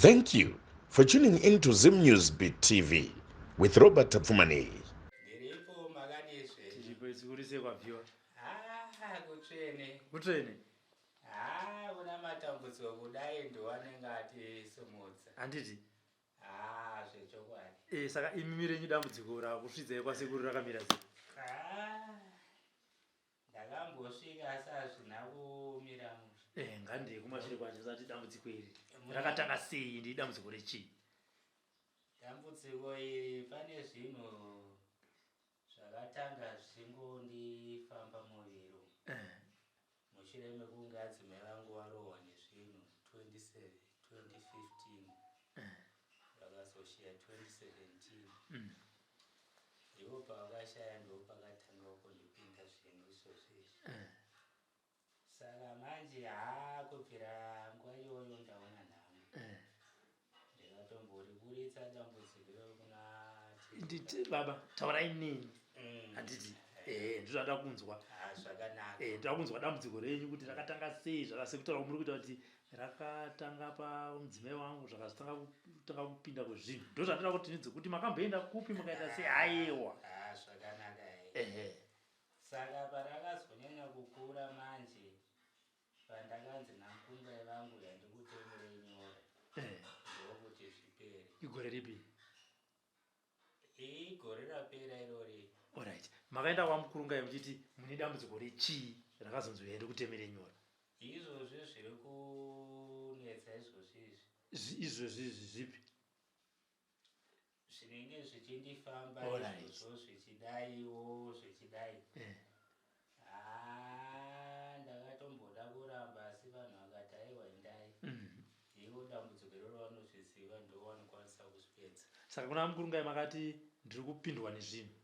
Thank you for tuning in to Zim News Beat TV with Robert Tapfumaneyi. Ndiripo makadizve. Tiripo isu kuri sei kwabviwa? Ah, kutsvene. Kutsvene. Ah, kuna matambudziko kudai ndiwanenge atisimudza. Handiti? Ah, zvechokwadi. Eh, saka imi renyu dambudziko rakusvidzai kwasekuru rakamira sei? Ah. Ndakambosvika asi hazvina kumira mushe. Eh, ngandei kumashure kwacho zati dambudziko iri rakatanga sei ndi dambudziko rechii? Dambudziko iri pane zvinhu zvakatanga zvichingondifamba muviri umu. Eh. Mushure mekunge adzimai vangu varohwa nezvinhu 2015 vakazoshiya 2017 ndipo pavakashaya ndopakatanga kundipinda zvinhu izvozvo izvi saka manje haa kubvira nguva iyoyo ndaona nhamo ndikatomboriburitsa dambudziko iroro kuna Nditi baba taurai neni handiti ehe ndozvada kunzwa Ah, zvakanaka Eh, ndoda kunzwa dambudziko renyu kuti rakatanga sei zvakasekutaura muri kuita kuti rakatanga pamudzimai wangu zvakazotanga kutanga kupinda kwezvinhu ndozvandoda kuti ndinzwe kuti makamboenda kupi mukaita sei aiwa Ah, zvakanaka ehe saka parakazonyanya kukura manje pandakanzi namukungai vangu yandikutemerei nyora Eh, ndokuti zvipere igore ripi igore rapera irori Alright. Makaenda kwamukurungai muchiti mune dambudziko rechii rakazonzi uyai ndikutemere nyora. Izvozvi zviri kunetsa izvozvi izvi. Izvozvi izvi zvipi? Zvinenge zvichindifamba izvozvo zvichidaiwo zvichidai. Eh. Haa ndakatomboda kuramba asi vanhu vakati aiwa endai. Ivo dambudziko iroro vanozviziva ndivo vanokwanisa kuzvipedza. Saka kuna mukurungai makati ndiri kupindwa nezvinhu.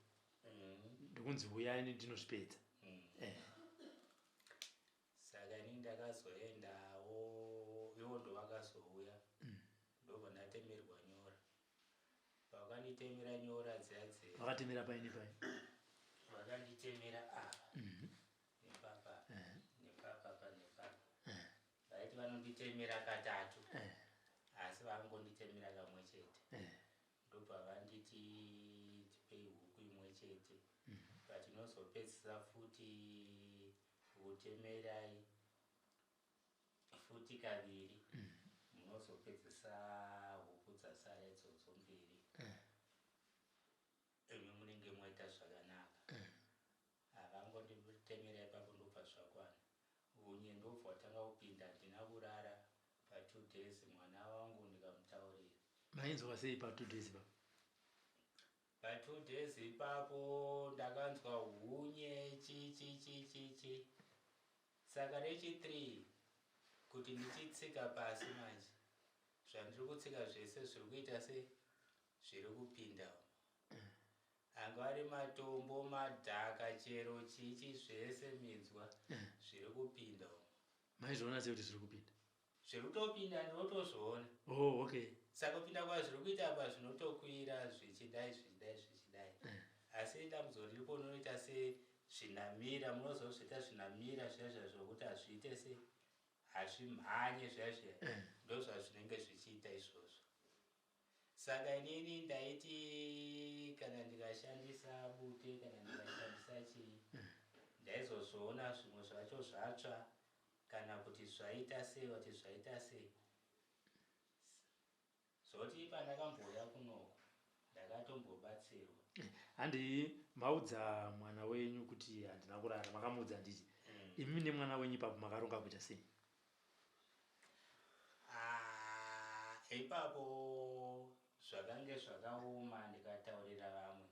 Ndikunzi huyai ndinozvipedza. Eh. Saka ini ndakazoendawo ivo ndovakazouya ndobva ndatemerwa nyora. Vakanditemera nyora dziya dziya. Vakatemera pai nepai? Vakanditemera apa. Nepapa. Nepapa pa nepapa. Vaiti vanonditemera katatu. Asi vangonditemera kamwe chete. Ndobva vanditi tipei huku imwe chete. Patinozopedzisa futi kutemerai futi kaviri munozopedzisa huku dzasara idzodzo mbiri imi munenge moita zvakanaka havangonditemera ipapo ndobva zvakwana hunye ndobva watanga kupinda handina kurara pa2 days mwana wangu ndikamutaurira Mainzwa sei pa2 days ipapo? Pa2 days ipapo ndakanzwa hunye chi chi chi chi chi saka rechi 3 kuti ndichitsika pasi manje zvandiri kutsika zvese zviri kuita se zviri kupinda anga ari matombo madhaka chero chichi zvese minzwa zviri kupinda Maizviona sei kuti zviri kupinda? Zviri kutopinda ndinotozviona. Oh, okay. Saka kupinda kwazviri kuita apa zvinotokwira zvichidai zvichidai zvichidai. Asi dambudziko riripo unoita sezvinamira munozozviita zvinamira zviya zviya zvokuti hazviite se hazvimhanye zviya zviya ndozvazvinenge zvichiita izvozvo. Saka inini ndaiti kana ndikashandisa bute kana ndikashandisa chii ndaizozviona zvimwe zvacho zvatsva kana kuti zvaita sei kuti zvaita sei zvoti pandakambouya kunoko ndakatombobatsirwa Handi maudza mwana wenyu kuti handina kurara makamuudza handiti imi nemwana wenyu ipapo makaronga kuita sei? Ah, ipapo zvakange zvakaoma ndikataurira vamwe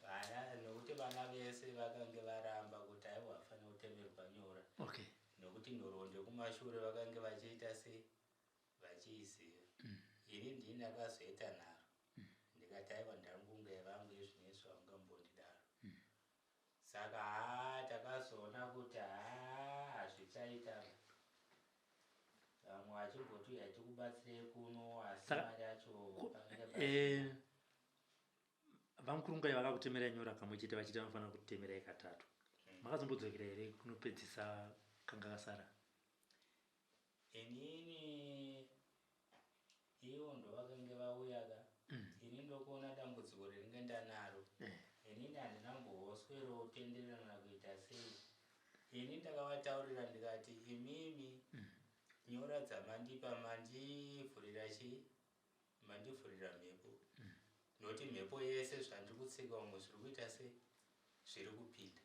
vana nokuti vana vese vakange varamba kuti aiwa hafanira kutemerwa nyora nokuti nhoroondo yekumashure vakange vachiita se vachiiziva ini ndini ndakazoita nharo ndikati aiwa ndangunga yevangu yezvinezvi haungambondidaro Saka haa takazoona kuti haa hazvichaita vamwe vachimboti uyai tikubatsirei kuno asi mari yacho pakange eh, vamukurungai vakakutemerai nyora kamwe chete vachiti vanofanira kutemerai katatu makazombodzokera here kunopedzisa kanga kasara inini Ivo ndovakange vauya ka. Ini ndokuona dambudziko rinenge ndanaro. Inini handina kumboswerotenderana kuita sei. Ini ndakavataurira ndikati, imimi nyora dzamandipa mandivhurira chii, mandivhurira mhepo, nokuti mhepo yese zvandiri kutsika umwe zviri kuita sei, zviri kupinda.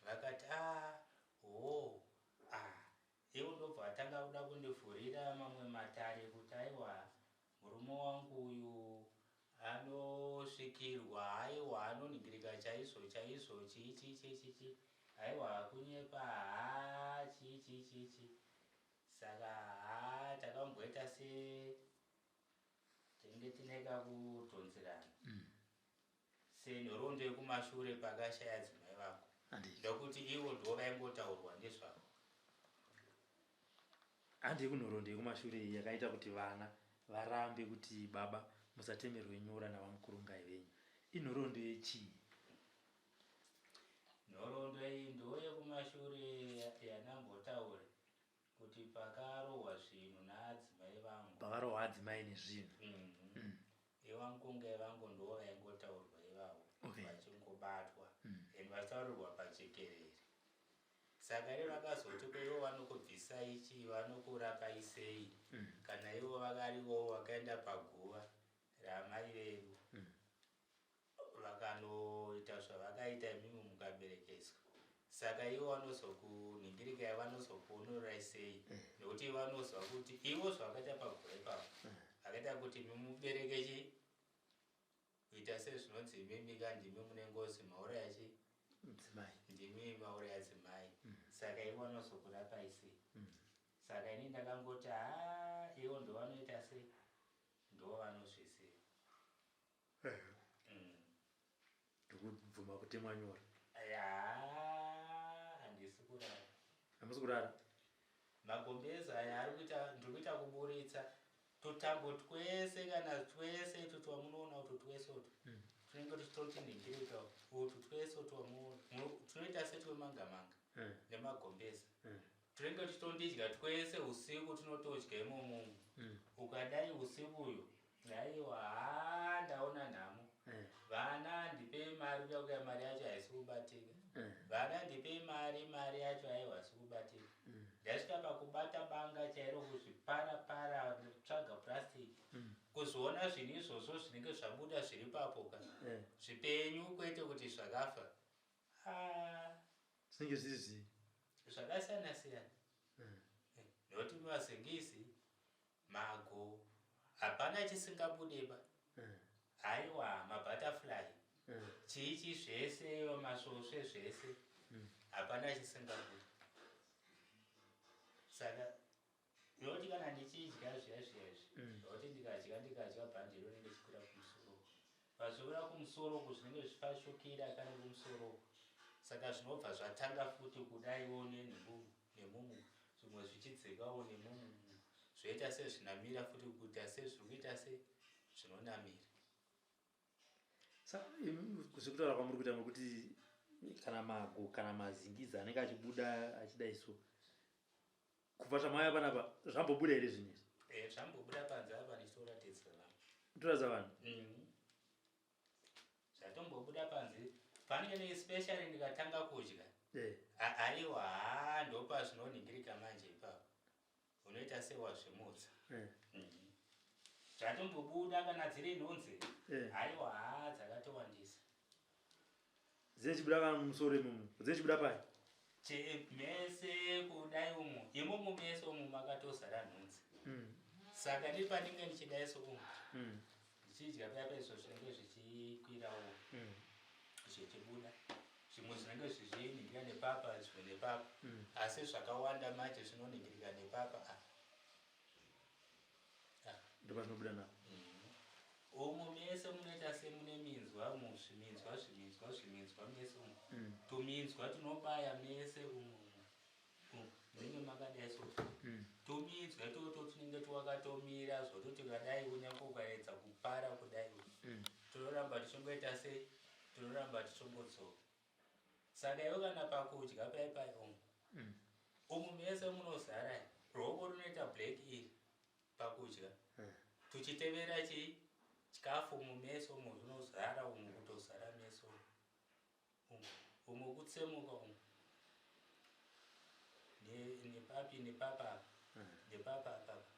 Vakati, a ho, a ivo ndobva vatanga kuda kundivhurira mamwe matare kuti aiwa, murume wangu uyu anosvikirwa, aiwa, anoningirika chaizvo chaizvo, chii chii chii chii chii, aiwa, kunyepa, ha, chii chii chii chii. Saka ha, takamboita se tinenge tine kakudhonzerana senhoroondo yekumashure pakashaya dzimai vangu, ndokuti ivo ndo vaingotaurwa nezvavo. Handei kunhoroondo yekumashure iyi yakaita kuti vana varambe kuti baba musatemerwe nyora navamukurungai venyu. Inhoroondo yechii? Nhoroondo iyi ndo yekumashure yanambotaura kuti pakarohwa zvinhu naadzimai vangu. Pakarohwa adzimai nezvinhu. Ivamukungai vangu ndo vaingotaurwa ivavo, vachingobatwa and vachitaurirwa pajekerere. Saka ivo vakazoti kweivo vanokubvisai chii, vanokurapai sei, kana ivo vakarivo vakaenda paguva ramai vedu, vakanoita zvavakaita, imimi mukaberekeswa, saka ivo vanozokunhingirikai, vanozokuonorai sei? Nekuti vanozwa kuti ivo zvavakaita paguva ipapo vakaita kuti imi mubereke chii, kuita sezvinonzi imimi ka ndimi mune ngozi, mauraya chii? Mudzimai. Ndimi mauraya dzimai. Saka ivo vanozokurapai sei? Saka ini ndakangoti, ha, ivo ndo vanoita sei, ndo vanozviziva. Ndokubvuma kutemwa nyora. Ya, handisi kurara. Hamusi kurara. Magombezi aya ari kuita, ndiri kuita kuburitsa tutambo twese, kana twese itwo twamunoona utu twese utu, tunenge tuchitotinhingirika utu twese utu wamuona, tunoita setwemanga manga nemagombeza, tunenge tuchitondidya twese usiku, tunotodya imomo. Ukadai usiku uyu, aiwa, ha, ndaona nhamo. Vana, ndipei mari, kuya kuya mari yacho haisi kubatika. Vana, ndipei mari, mari yacho aiwa haisi kubatika. Ndasvika pakubata banga chairo, kuzvipara para, kutsvaga plastic, kuzviona zvinhu izvozvo zvinenge zvabuda zviri papo ka, zvipenyu, kwete kuti zvakafa. Ah, zvinenge zviri zvii? Zvakasiyana siyana, nekuti mazingisi, mago, hapana chisingabudeba. Aiwa, mabutterfly, chii zvese, masvosve, zvese, hapana chisingabudi. Saka nokuti kana ndichidya zviya zviya izvi, nokuti ndikadya, ndikadya, bhandi rinenge chikwira kumusoro. Pazvikwira kumusoro uku, zvinenge zvichifashukira kane kumusoro uku. Saka zvinobva zvatanga futi kudaiwo nenhumbu nemumu, zvimwe zvichidzikawo nemumu, zvoita sezvinamira futi, kuita sezviri kuita se zvinonamira. Saka zvekutaura kwamuri kuita, muri kuti kana mago kana mazingizi anenge achibuda achidai, so kubva zvamauya panapa zvambobuda here zvinhu izvi? Eh, zvambobuda panze apa ndichitoratidza vanhu. Kutoratidza vanhu? Zvatombobuda panze panenge neespecially ndikatanga kudya. Aiwa, ha, ndopa zvinoningirika manje ipapo, unoita sewazvimutsa. Zvatombobuda kana dziri nhunzi. Aiwa, ha, dzakatowandisa. Dzichibuda kana mumusoro imomo, dzichibuda pai? Mese kudai umu, imomo mese umu makatozara nhunzi. Saka nepanenge ndichidai so umu, ndichidya paya paizvo, zvinenge zvichikwirawo, zvichibuda, zvimwe zvinenge zvichiningirika nepapa, zvimwe nepapa, asi zvakawanda manje zvinoningirika nepapa. Ah. Ah. Ndopazvinobuda napo. Umu mese munoita semune minzwa umu, zviminzwa, zviminzwa, zviminzwa mese umu. Tuminzwa tunobaya mese umu. Munenge makadai so, tuminzwa itoto tunenge twakatomira zvototi kadai, kunyange ukaedza kupara kudai, tinoramba tichingoita sei, tinoramba tichingodzoka. Saka iwe kana pakudya pai pai umu, umu mese munozara, ruoko runoita black iri pakudya. Tuchitevera chi chikafu mumeso umu zvinozara umu kutozara meso umu umu kutsemuka umu nepapi nepapa nepapa apapa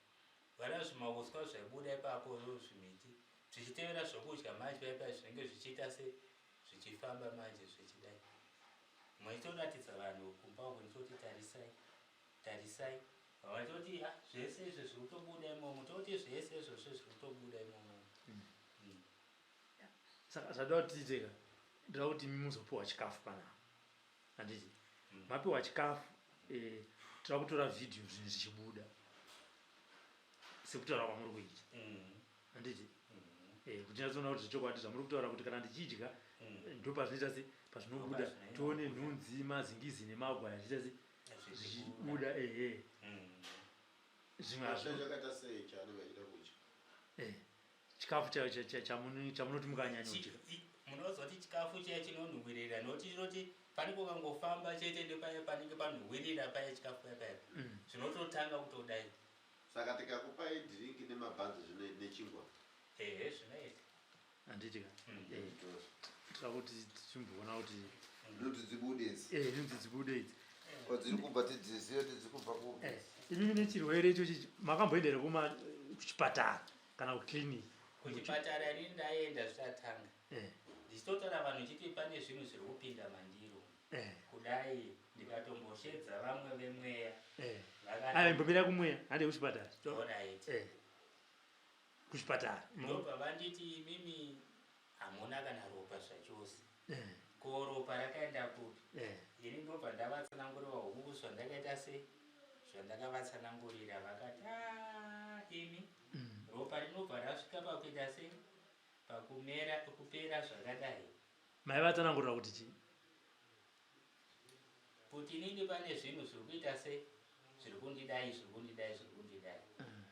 vana zvimauswa zvaibuda ipapo zvimiti zvichitevera zvokudya manje paipa zvinenge zvichiita se zvichifamba manje zvichidai maitoratidza vanhu kumba uko nditoti tarisai tarisai vaitoti ah, zvese izvi zviri kutobuda imomo toti zvese izvozvo zviri kutobuda imomo mm. mm. Saka zvada kuti tiiteka ndoda kuti imi muzopiwa chikafu panapa handiti mm. Mapiwa chikafu eh, toda kutora vhidhiyo zvinhu zvichibuda sekutaura kwamuri kuita handiti mm. Eh, kuti nyatsoona kuti zvechokwadi zvamuri kutaura kuti kana ndichidya mm. ndopazvinoita se pazvinobuda tione nhunzi mazingizi nemagwaya zvichiita se zvichibuda ehe zvimwe hazvakaita sei chaanenge achida kudya eh, chikafu chamunoti mukanyanyodya munozoti chikafu chiya chinonhuhwirira nokuti chinoti panenge ukangofamba chete nepaya panenge panhuhwirira paya chikafu paya paya mm. zvinototanga kutodai saka tikakupai dhiringi nemabhanzi zvino nechingwa ehe zvinoita handiti ka mm. eh, tira kuti tichimboona kuti nhunzi dzibude idzi eh, nhunzi dzibude idzi kwadziri kubva tidzizive kuti dziri kubva ku eh, imimi nechirwere ichochi makamboenda here kuchipatara kana kuclinic kuchipatara ini ndaenda zvichatanga ndichitotaura vanhu chiti pane zvinhu zviri kupinda mandiro kudai ndikatomboshedza vamwe vemweya aya imbomira kumweya hande kuchipatara Alright. Kuchipatara ndobva vanditi imimi hamuna kana ropa zvachose ko ropa rakaenda kupi ini ndobva ndavatsanangurira huku zvandakaita se zvandakavatsanangurira vakati ah, imi mm. ropa rinobva rasvika pakuita se pakumera kupera zvakadai maivatsanangurira kuti chii kuti inini pane zvinhu zviri kuita se zviri kundidai zviri kundidai zviri kundidai mm.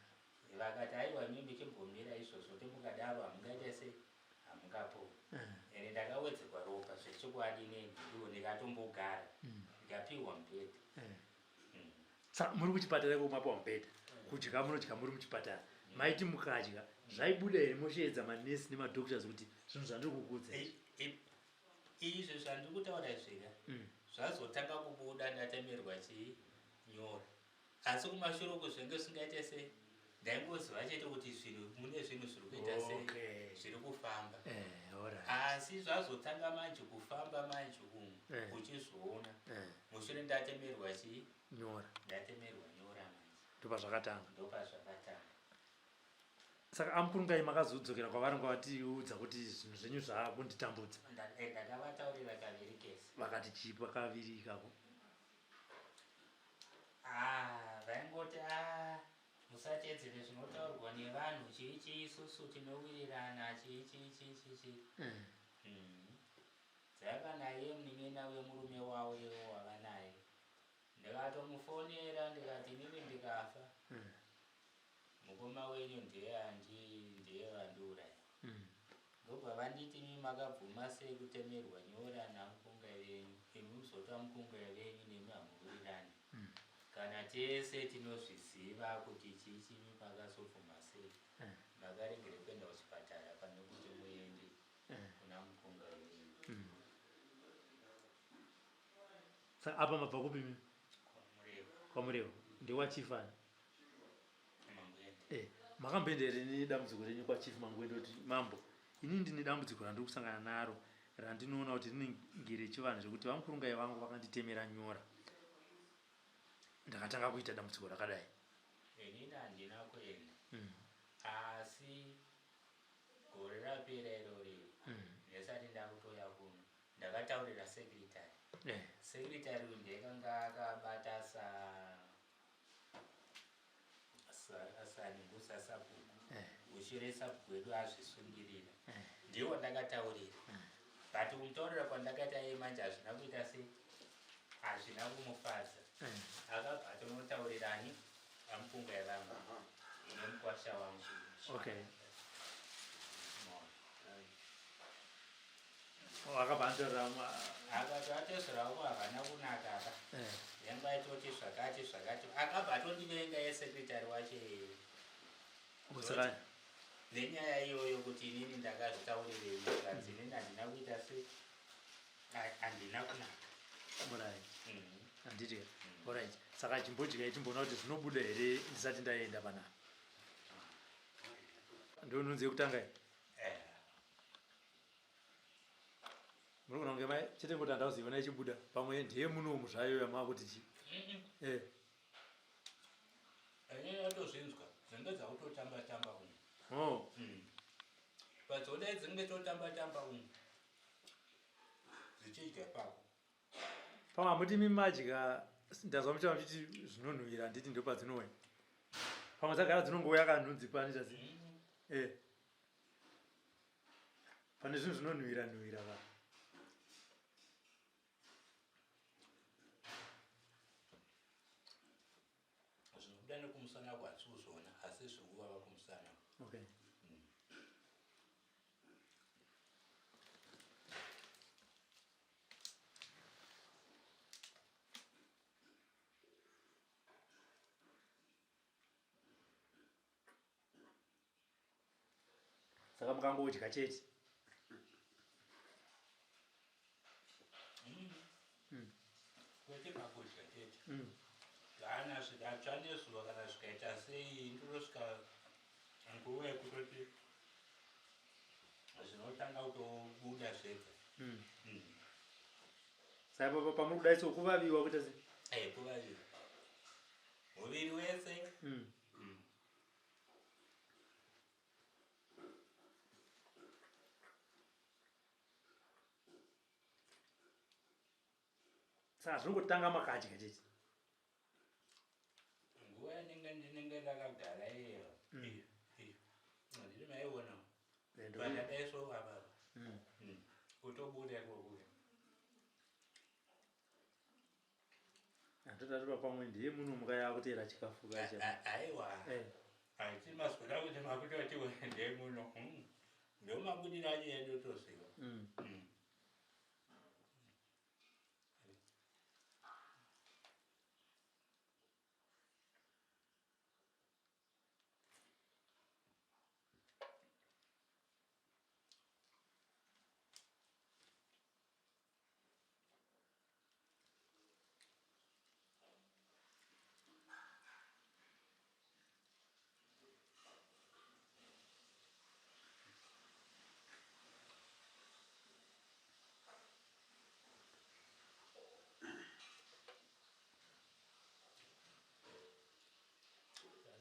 Vakati aiwa imimi chimbomira izvozvo kuti mukadaro hamungaite sei hamungapori mm. ende ndakawedzerwa ropa zvechokwadi nendiwo ndikatombogara mm. ndikapiwa mubhedha mm. mm. Saka muri kuchipatara iko mapiwa mubhedha kudya munodya muri muchipatara maiti mukadya zvaibuda here mosheedza manesi nemadoctors kuti zvinhu zvandiri kukudza izvi zvandiri kutaura izvika zvazotanga kubuda ndatemerwa chii nyora Asi kumashure uku zvenge zvisingaite sei ndaingoziva chete kuti zvinhu mune zvinhu zviri kuita sei okay. zviri kufamba eh, alright. asi zvazotanga manje kufamba manje umu eh. uchizviona eh. mushure ndatemerwa chii nyora ndatemerwa nyora manje ndopazvakatanga ndopazvakatanga saka amukurungai makazodzokera kwavari ngavatiudza kuti zvinhu zvenyu zvakunditambudza eh, ndakavataurira kaviri kese vakati chipa kaviri ikako Ah, vaingoti ah, musatedzere zvinotaurwa nevanhu chii chii isusu tinowirirana chii chii chii chii chii mm. mm. Dzaiva naye munin'ina wemurume wavo iwo wava naye ndikatomufonera ndikati inini ndikafa mm. Mukoma wenyu ndiye andi ndiye vandiuraya. Mm. Ndobva vanditi imi makabvuma sei kutemerwa nyora namukunga venyu imi muzota mukunga venyu nemi hamuwirirani. Mm. Kana tese tinozviziva kuti chii chimi makazobvuma sei. Mm. Makaregere kuenda kuchipatara pane kuti muende mm. kuna mukunga venyu. Mm. Saka apa mabva kupi imi? Kwamurewa. Kwamurewa. Ndewachief ani? Eh, makamboenda here nedambudziko renyu kwachief Mangwende kuti mambo ini ndine dambudziko randiri kusangana naro randinoona kuti rinenge rechivanhu zvekuti vamukurungai vangu vakanditemera nyora ndakatanga kuita dambudziko rakadai inini handina kuenda mm. asi gore rapera irori mm. ndisati ndakutoya kuno ndakataurira secretary eh. Secretary uyu ndekanga akabata sa sanigusa sabhuku eh. ushure sabhuku wedu azvisungirira eh. ndiye wandakataurira eh. But kumutaurira kwandakaita iye manje hazvina kuita sei hazvina kumufadza akabva atonotaurirani amupunga yevangu nemukwasha wangu okay akabva antorera akati atezvera wako havana kunaka aka eh. yangu aitoti zvakati zvakati akabva atondivenga yesekretary wacho saka Nenyaya iyoyo kuti inini ndakazvitaurirei, kanzi inini handina kuita se handina kunaka. Alright. Handiti ka? Alright. Saka chimbodyai timboona kuti zvinobuda here ndisati ndaenda panapa. Ndonunzi yekutanga iyi. Eh. Munogona kunge mai chete ngoti handauziona ichibuda pamwe ndiye munomu zvayo yamakuti chi. Eh. Ini ndatozvinzwa dzinenge dzakutotamba tamba umu. Oh. Padzodai dzinenge totamba tamba umu. Dzichidya pako. Pamwe hamuti imi madya ndazwa muchitaura muchiti zvinonhuhwira handiti ndopadzinouya. Pamwe dzagara dzinongouya kanhunzi panoita se. Eh. Pane zvinhu zvinonhuhwira nhuhwira va. Zvinobuda nekumusana kwatsi kuzviona asi zviri kuvava kumusana. Okay. Saka mukangodya chete. Kwete pakudya chete. Kana zvikatsva nezuva kana zvikaita sei ndorosvika nguva yekutoti zvinotanga kutobuda zvega. Saka papa pamuri kudai so kuvaviwa kuita sei? Eh, kuvaviwa. Muviri wese. Saka zvinongotanga makadya chete. Nguva yanenge ndinenge ndakagara iyo. Iyo, iyo. Handiti maiona. Pandadai so apa. Kutobuda ikoko. Handiti pamwe ndiye muno muka yakuteera chikafu kacha. Aiwa. Haiti maswera kuti makutoti ndiye muno. Ndomabudiro acho yandotoziva.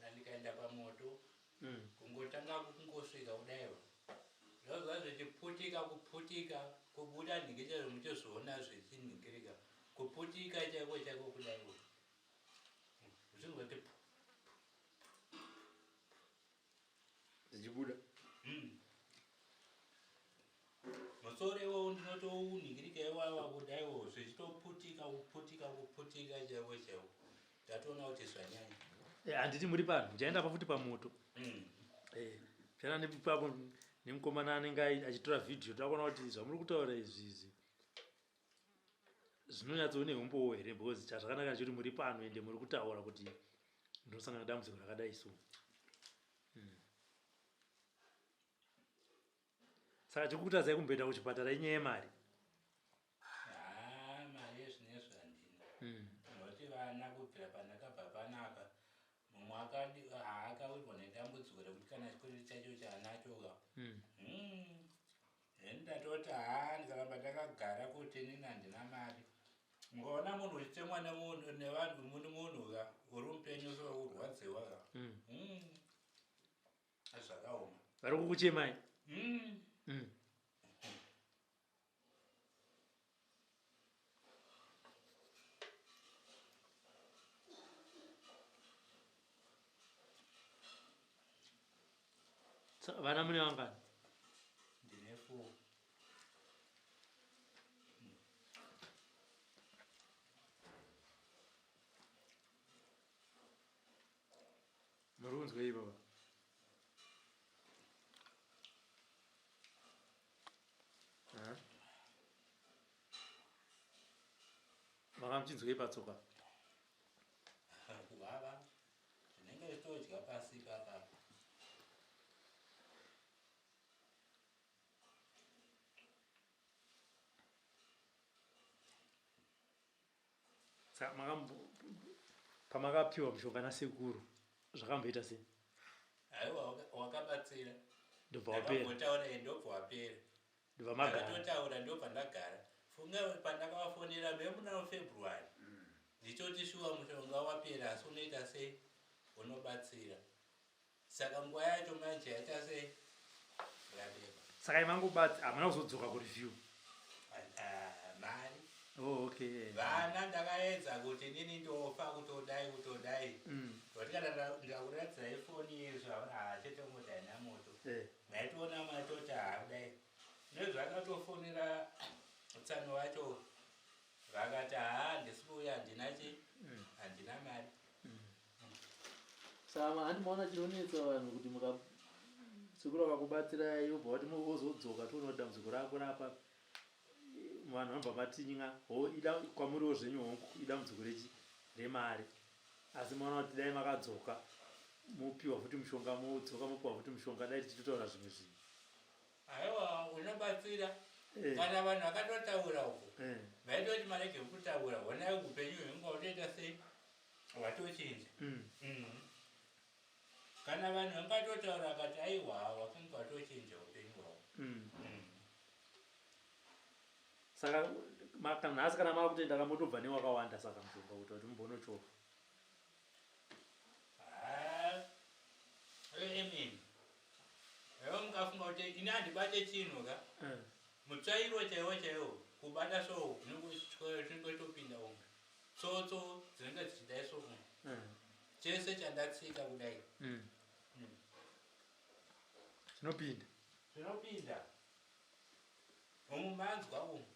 Kana ndikaenda pamoto, kungotanga kungosvika kudaiwo zvozva zvichiputika kuputika kubuda nhingi chaizvo muchizviona zvichinhingirika kuputika chaiko chaiko kudaiwo zvinongoti pu zvichibuda. Musoro iwowo ndinotounhingirika iwawa kudaiwo zvichitoputika kuputika kuputika chaiko chaiko ndatoona kuti zvanyanya. Handiti muri pano muchaenda pafuti pamoto. Muchaenda nepapo nemukomana anenge achitora vhidhiyo takuona kuti zvamuri kutaura izvi izvi zvinonyatsoone umbowo here, because chazvakanaka chekuti muri pano ende muri kutaura kuti ndinosangana nedambudziko rakadai so. Saka chikukutadzai kumboenda kuchipatara inyaya yemari? Haa, mari yezvinezvi handina. Nokuti vana kubvira pandakabva panapa mumwe akawirwa nedambudziko rekuti kana chikwereti chacho chaanacho ka. Ini ndatoti haa ndikaramba ndakagara kuti inini handina mari. Mukaona munhu uchitemwa nemunhu nevanhu muni munhu ka uri mupenyu so urwadziwa ka. Zvakaoma. Vari kukuchemai? Vana mune vangani? Ndine 4. Muri kunzwei baba? Maka muchinzwei patsoka? Kuvava. Zvinenge zvitodya pasi ipapa. Saka makambo pamakapiwa mushonga nasekuru zvakamboita sei? Aiwa, wakabatsira. Ndobva wapera. Ndakambotaura iye ndobva wapera. Ndobva magara. Ndakatotaura ndobva ndagara. Funga pandakavafonera memuna February. Ndichoti shuwa mushonga wapera asi unoita sei? Unobatsira. Saka nguva yacho manje yaita sei? Yareba. Saka imangobatsi hamuna kuzodzoka kureview. Ah, mari. Oh, okay. Vana ndakaedza kuti inini ndofa kutodai kutodai. Kuti kana ndakuratidzai foni izvo chete kungoti haina moto. Maitoona matoti haadai. Nezvakatofonera tsano vacho vakati haa handisi kuuya handina chi handina mari. Saka handi maona chinonetsa vanhu kuti muka sekuru vakakubatsirai wobva wati wozodzoka toona kuti dambudziko rako rapa vanhu vanobva vatin'a ho ida kwamuriwo zvenyu hongu idambudziko rechi remari asi maona kuti dai makadzoka mopiwa futi mushonga modzoka mopiwa futi mushonga dai tichitotaura zvimwe zvinhu. Aiwa unobatsira kana vanhu vakatotaura uku vaitoti marege kutaura honai upenyu hwengu hwatoita sei hwatochinja. Kana vanhu vangatotaura vakati aiwa wakanga watochinja upenyu hwavo. Saka nhasi kana makutoenda kamotobva newakawanda saka mushonga kuti kuti mumbonochova. Emini ewe mukafunga kuti ini handibate chinhu ka mutsvairo chaiwo chaiwo kubata so unenge topinda umu tsotso dzinenge dzichidai so umu chese chandatsika kudai zvinopinda zvinopinda umu manzwa umu.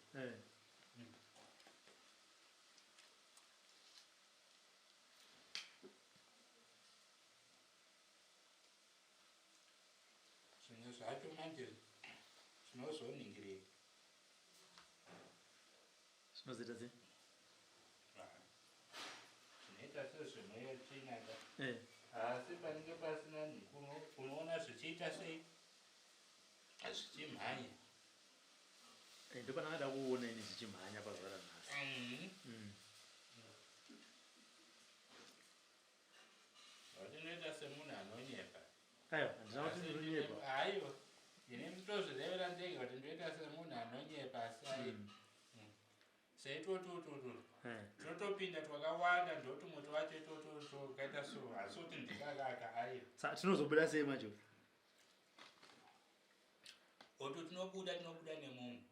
Zvimwe zvacho manje zvinozoningirika. Zvinozoita sei? Zvinoita sezvemweya tsvina ka. Asi panenge pasina nhiko unoona zvichiita sei? Zvichimhanya. Ndopandakada kuona ini zvichimhanya pazuva ranhasi. Zvinoita semunhu anonyepa. Aiwa, handina kuti ndinonyepa. Aiwa, ini ndotozvirevera ndega kuti ndoita semunhu anonyepa asi aiwa. Seitotototo tinotopinda twakawanda ndotumwe twacho itototo kaita so asi kuti ndikakaka aiwa. Saka tinozobuda sei manje? Oto tinobuda tinobuda nemumwe.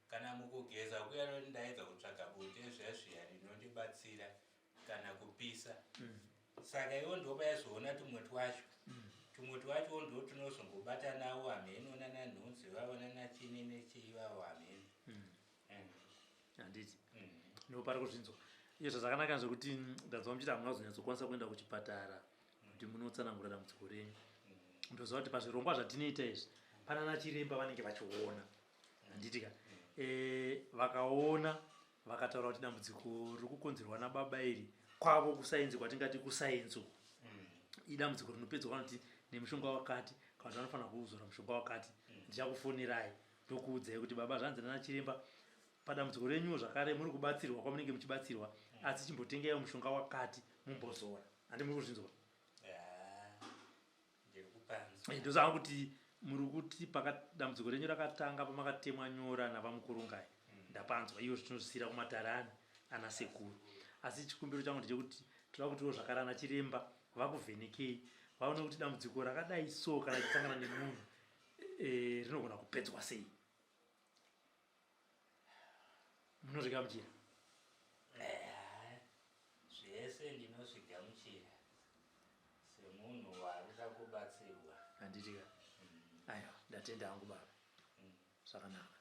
Kana mukugeza kuya ndaedza kutsvaga bute zviya zviya rinondibatsira kana kupisa. Saka iwo ndopaizoona tumwe twacho. Tumwe twacho ndo tinozongobata nawo hameno nana nhunzi vavo nana chini nechii vavo hameno. Handiti. Ndopari kuzvinzwa. Izvo zvakanaka zvekuti ndanzwa muchiti hamuna kuzonyatsokwanisa kuenda kuchipatara kuti munotsanangura dambudziko renyu. Ndoziva kuti pazvirongwa zvatinoita izvi panana chiremba vanenge vachiona. Handiti ka? Vakaona vakataura kuti dambudziko riri kukonzerwa nababa iri kwavo kusainzi kwatingati kusainzi uku. Idambudziko rinopedzwa kana kuti nemushonga wakati kana kuti vanofanira kuuzora mushonga wakati. Ndichakufonirai ndokuudzai kuti baba zvanzi nana chiremba padambudziko renyuwo zvakare muri kubatsirwa kwamunenge muchibatsirwa asi chimbotengaiwo mushonga wakati mumbozora. Handi muri kuzvinzwa? Ndosaka kuti muri kuti dambudziko renyu rakatanga pamakatemwa nyora navamukurungai. Ndapanzwa iyo zvitinozvisiyira kumatare ani ana sekuru. Asi chikumbiro changu ndechekuti toda kutiwo zvakare ana chiremba vakuvhenekei vaone kuti dambudziko rakadai so kana richisangana nemunhu rinogona kupedzwa sei. Munozvigamuchira? Zvese ndinozvigamuchira semunhu warikuda kubatsirwa. Handiti ka? Aiwa, ndatenda hangu baba. Zvakanaka.